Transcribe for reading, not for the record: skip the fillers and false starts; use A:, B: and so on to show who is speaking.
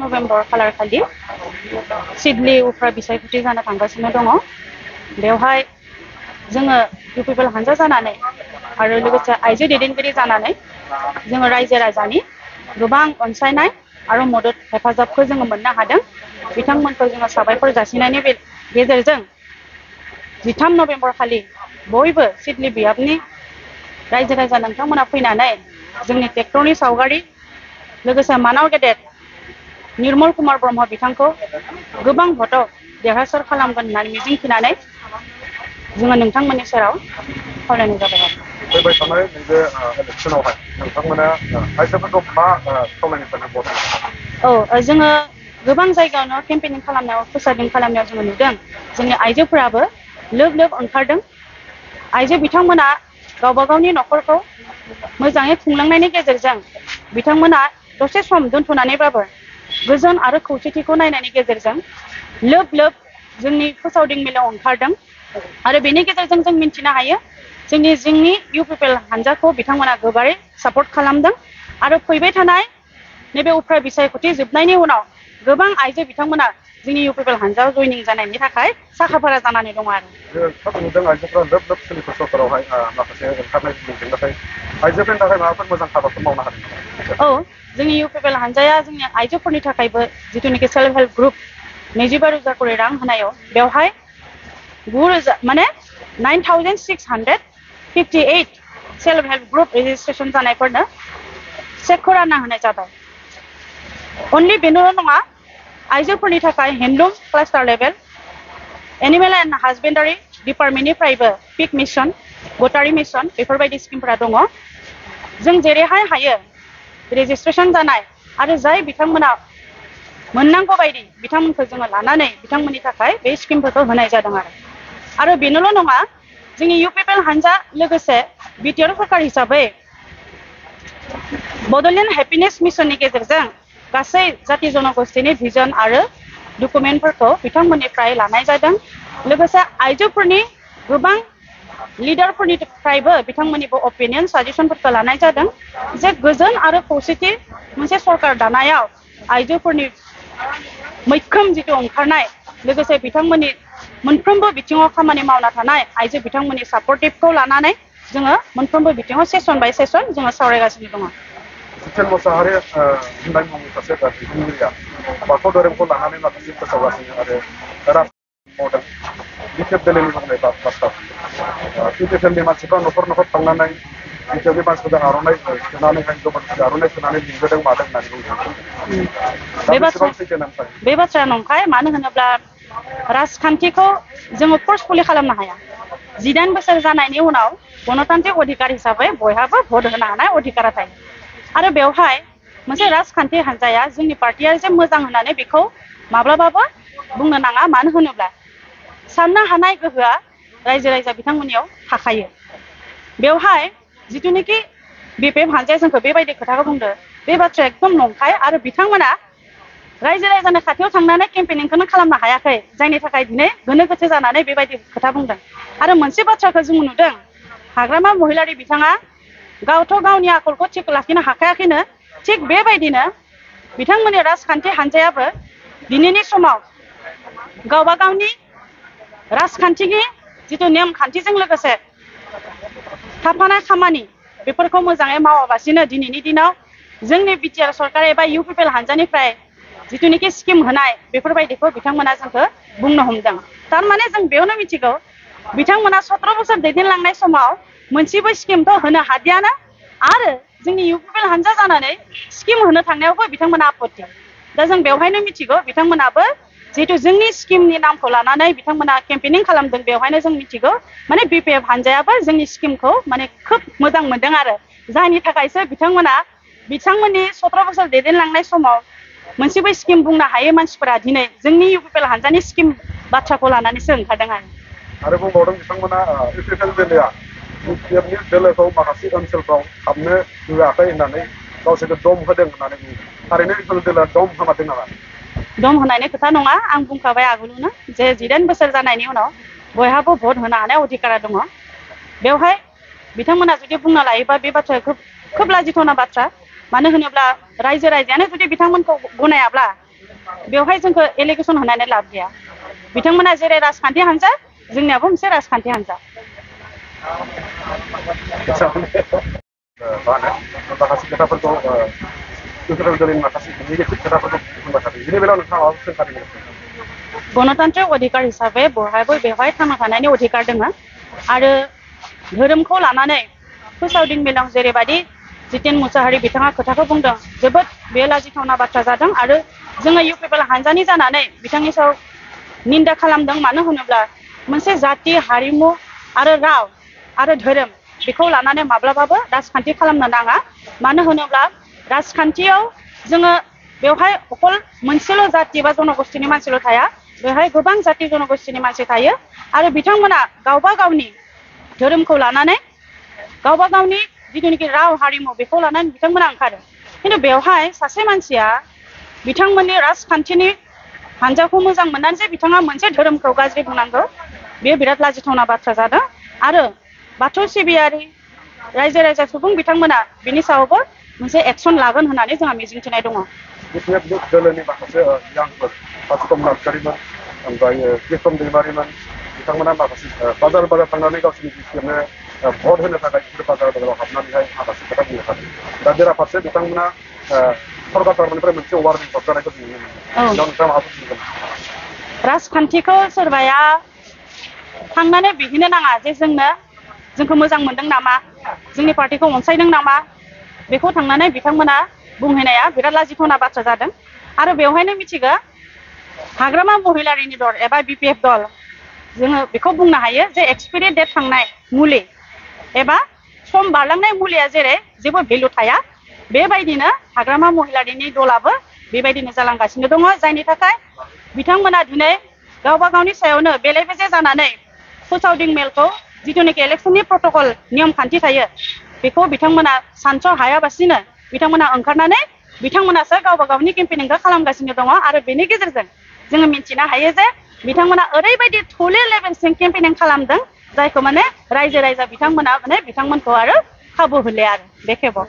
A: November खालार खालि Siddeley उफ्रा बिसायख'थि जानो थांगासिनो दङ। बेवहाय जोङो इउपिपिएल हानजा जानानै आरो लोगोसे आइजो दैदेनगिरि जानानै जोङो रायजो राजानि गोबां अनसायनाय आरो मदद हेफाजाबखौ जोङो मोननो हादों। बिथांमोनखौ जोङो साबायखर जासिनायनि गेजेरजों 13 नभेम्बर खालि बयबो सिडली बियाबनि रायजो राजा नोंथांमोना फैनानै जोंनि ट्रेक्टरनि सावगारि लोगोसे मानाव गेदेर निर्मल कुमार ब्रह्म बिथांखौ गोबां भटआव देरहासार खालामगोन होननानै मिजिंथिनानै जोङो नोंथांमोननि सेराव खावलायनाय जाबाय आरो।
B: फैबाय थानाय नैबे इलेक्सनावहाय नोंथांमोना आइजोफोरखौ मा खावलायनो सानो?
A: जोङो गोबां जायगायावनो केम्पेनिं खालामनायाव प्रसारिं खालामनायाव जोङो नुदों जोंनि आइजोफोराबो लोब लोब ओंखारदों। आइजो बिथांमोना गावबा गावनि न'खरखौ मोजाङै खुंलांनायनि गेजेरजों बिथांमोना दसे सम दोनथ'नानैब्लाबो गोजोन आरो खौसेथिखौ नायनायनि गेजेरजों लोब लोब जोंनि फोसावदिं मेलाव ओंखारदों आरो बेनि गेजेरजों जों मिन्थिनो हायो जोंनि इउपिपिएल हानजाखौ बिथांमोना गोबारै सापर्ट खालामदों आरो फैबाय थानाय नैबे उफ्रा बिसायख'थि जोबनायनि उनाव गोबां आइजो बिथांमोना जोंनि इउपिपिएल हानजायाव जयनिं जानायनि थाखाय साखाफारा जानानै दङ आरो।
B: नुदों आइजोफोरा लोब लोब सोलिफु सरकारावहाय माखासे ओंखारनाय नुदों, नाथाय आइजोफोरनि थाखाय माबाफोर मोजां हाबाफोर मावनो हादों?
A: जोंनि इउपिपिएल हानजाया जोंनि आइजोफोरनि थाखायबो जिथुनिखि सेल्फ हेल्प ग्रुप 25,000 करि रां होनायाव बेवहाय 9,658 सेल्फ हेल्प ग्रुप रेजिस्ट्रेसन जानायफोरनो चेकखौ रानना होनाय जाबाय। अनलि बेल' नङा, आइजोफोरनि थाखाय handloom cluster level animal and husbandry डिपार्टमेन्टनिफ्रायबो पिक मिशन गटारि मिशन बेफोरबायदि स्किमफोरा दङ। जों जेरैहाय हायो रेजिस्ट्रेसन जानाय आरो जाय बिथांमोना मोननांगौ बायदि बिथांमोनखौ जोङो लानानै बिथांमोननि थाखाय बे स्किमफोरखौ होनाय जादों आरो बेनोल' नङा, जोंनि इउपिपिएल हानजा लोगोसे बिटिआर सरकार हिसाबै बड'लेण्ड हेपिनेस मिशननि गेजेरजों गासै जाति जनगोष्ठीनि भिजन आरो डकुमेन्टफोरखौ बिथांमोननिफ्राय लानाय जादों। लोगोसे आइजोफोरनि गोबां लिडारफोरनिफ्रायबो बिथांमोननिबो अपिनियन साजेसनफोरखौ लानाय जादों जे गोजोन आरो खौसेथि मोनसे सरकार दानायाव आइजोफोरनि मैखोम जिथु ओंखारनाय लोगोसे बिथांमोननि मोनफ्रोमबो बिथिङाव खामानि मावना थानाय आइजो बिथांमोननि सापर्टिभखौ लानानै जोङो मोनफ्रोमबो बिथिङाव सेसन बाय सेसन जोङो सावरायगासिनो दङ।
B: जितेन मोसाहारि होननाय मुंनि सासे दैदेनगिरिया बाथौ धोरोमखौ लानानै माखासे फोसावगासिनो आरो मावदों। बिटिआर दिल्लीनि बुंनाय बाथ्रा बिटिआरनि मानसिफ्रा न'खर न'खर थांनानै बिटिआरनि मानसिफोरजों आर'नाइ सोनानैहाय गोबां आर'नाइ सोनानै लिंबोदों मादों होननानै बुंदों।
A: बे बाथ्राया नंखाय। मानो होनोब्ला राजखान्थिखौ जोङो फर्सफुलि खालामनो हाया। 18 बोसोर जानायनि उनाव गणतान्त्रिक अधिकार हिसाबै बयहाबो भट होनो हानाय अधिकारा थायो आरो बेवहाय मोनसे राजखान्थि हान्जाया जोंनि पार्टिया जे मोजां होननानै बेखौ माब्लाबाबो बुंनो नाङा। मानो होनोब्ला साननो हानाय गोहोआ रायजो राजा बिथांमोननियाव थाखायो। बेवहाय जिथुनिखि बिपिएफ हान्जाया जोंखौ बेबायदि खोथाखौ बुंदो बे बाथ्राया एकदम नंखाय आरो बिथांमोना रायजो राजानि खाथियाव थांनानै केम्पेनिंखौनो खालामनो हायाखै, जायनि थाखाय दिनै गोनो गोथो जानानै बेबायदि खोथा बुंदों। आरो मोनसे बाथ्राखौ जों नुदों, हाग्रामा महिलारि बिथाङा गावथ' गावनि आखलखौ थिग लाखिनो हाखायाखैनो, थिग बेबायदिनो बिथांमोननि राजखान्थि हान्जायाबो दिनैनि समाव गावबा गावनि राजखान्थिनि जिथु नेमखान्थिजों लोगोसे थाफानाय खामानि बेफोरखौ मोजाङै मावालासिनो दिनैनि दिनाव जोंनि बिटिआर सरकार एबा इउपिपिएल हान्जानिफ्राय जिथुनिखि स्किम होनाय बेफोरबायदिखौ बिथांमोना जोंखौ बुंनो हमदों। थारमाने जों बेयावनो मिथिगौ बिथांमोना 17 बोसोर दैदेनलांनाय समाव मोनसेबो स्किमथ' होनो हादियानो आरो जोंनि इउपिपिएल हान्जा जानानै स्किम होनो थांनायावबो बिथांमोना आपत्ति। दा जों बेवहायनो मिथिगौ बिथांमोनाबो जिहेतु जोंनि स्किमनि नामखौ लानानै बिथांमोना केम्पेनिं खालामदों, बेवहायनो जों मिथिगौ माने बिपिएफ हान्जायाबो जोंनि स्किमखौ माने खोब मोजां मोनदों आरो जायनि थाखायसो बिथांमोननि 17 बोसोर दैदेनलांनाय समाव मोनसेबो स्किम बुंनो हायै मानसिफोरा दिनै जोंनि इउपिपिएल हान्जानि स्किम बाथ्राखौ लानानैसो ओंखारदों
B: आरो बुंबावदों बिथांमोना इउपिपिएल दोलोआ बिटिआरनि दोलोखौ माखासे ओनसोलफ्राव हाबनो होआखै होननानै गावसोरखौ दम होदों होननानै बुंदों। थारैनो इउपिपिएल दोलोआ दम होमारदों नामा?
A: दम होनायनि खोथा नङा। आं बुंखाबाय आगोलावनो जे 18 बोसोर जानायनि उनाव बयहाबो भट होनो हानाय अधिकारा दङ। बेवहाय बिथांमोना जुदि बुंना लायोबा बे बाथ्राया खोब लाजिथावना बाथ्रा। मानो होनोब्ला रायजो राजायानो जुदि बिथांमोनखौ गनायाब्ला बेवहाय जोंखौ एलिगेसन होनानै लाब गैया बिथांमोना जेरै राजखान्थि हान्जा जोंनियाबो मोनसे राजखान्थि हान्जा
B: माखासे खोथाफोरखौ इउथ्राइबेल दलनि माखासे नेगेटिभ खोथाफोरखौ बुंबाय थादों बेनि बेलायाव नोंथाङा माबाफोर सोंखादों
A: गणतन्त्र अधिकार हिसाबै बयहाबो बेवहाय थांना थानायनि अधिकार दङ आरो धोरोमखौ लानानै फोसावदिं मेलाव जेरैबायदि जितेन मुसाहारि बिथाङा खोथाखौ बुंदों जोबोद बे लाजिथावना बाथ्रा जादों आरो जोङो इउ पिपल हानजानि जानानै बिथांनि सायाव निन्दा खालामदों मानो होनोब्ला मोनसे जाति हारिमु आरो राव आरो धोरोम बेखौ लानानै माब्लाबाबो राजखान्थि खालामनो नाङा मानो होनोब्ला राजखान्थियाव जोङो बेवहाय अकल मोनसेल' जाति बा जनगोष्ठीनि मानसिल' थाया बेवहाय गोबां जाति जनगोष्ठीनि मानसि थायो आरो बिथांमोना गावबा गावनि धोरोमखौ लानानै गावबा गावनि जिथुनिखि राव हारिमु बेखौ लानानै बिथांमोना ओंखारो खिन्थु बेवहाय सासे मानसिया बिथांमोननि राजखान्थिनि हान्जाखौ मोजां मोननानै जे बिथाङा मोनसे धोरोमखौ गाज्रि बुंनांगौ बेयो बिराद लाजिथावना बाथ्रा जादों आरो बाथौ सिबियारि रायजो राजा सुबुं बिथांमोना बिनि सायावबो मोनसे एक्सन लागोन होननानै जोंहा मिजिंथिनाय दङ
B: दोलोनि माखासे यांफोर बासुकम नार्जारिमोन ओमफ्राय केसम दैमारिमोन बिथांमोना माखासे बाजार बाजार थांनानै गावसोरनि बिसिनो भट होनो थाखाय बिसोर बाजार बाजाराव हाबनानैहाय माखासे खोथा बुंनो थादों दा बेराफारसे बिथांमोना सरकार थारनिफ्राय मोनसे वार्निं हरजानायखौ नुनो मोनो नोंथाङा माबाफोर बुंगोन
A: राजखान्थिखौ सोरबाया थांनानै बिहैनो नाङा जे जोंखौ मोजां मोनदों नामा जोंनि पार्टिखौ अनसायदों नामा बेखौ थांनानै बिथांमोना बुंहैनाया बिराद लाजिथावना बाथ्रा जादों आरो बेवहायनो मिथिगौ हाग्रामा महिलारिनि दल एबा बिपिएफ दल जोङो बेखौ बुंनो हायो जे एक्सपायरि डेट थांनाय मुलि एबा सम बारलांनाय मुलिया जेरै जेबो भेलु थाया बेबायदिनो हाग्रामा महिलारिनि दलाबो बेबायदिनो जालांगासिनो दङ जायनि थाखाय बिथांमोना दिनै गावबा गावनि सायावनो बेले बेजे जानानै फोसावदिं मेलखौ जिथुनिखि इलेक्सननि प्रट'कल नियम खान्थि थायो बेखौ बिथांमोना सानस' हायाबासिनो बिथांमोना ओंखारनानै बिथांमोनासो गावबा गावनि केम्पेनिंखौ खालामगासिनो दङ आरो बेनि गेजेरजों जोङो मिन्थिनो हायो जे बिथांमोना ओरैबायदि थौले लेभेलसिम केम्पेनिं खालामदों जायखौ माने रायजो राजा बिथांमोना माने बिथांमोनखौ आरो खाबु होले आरो बे खेबाव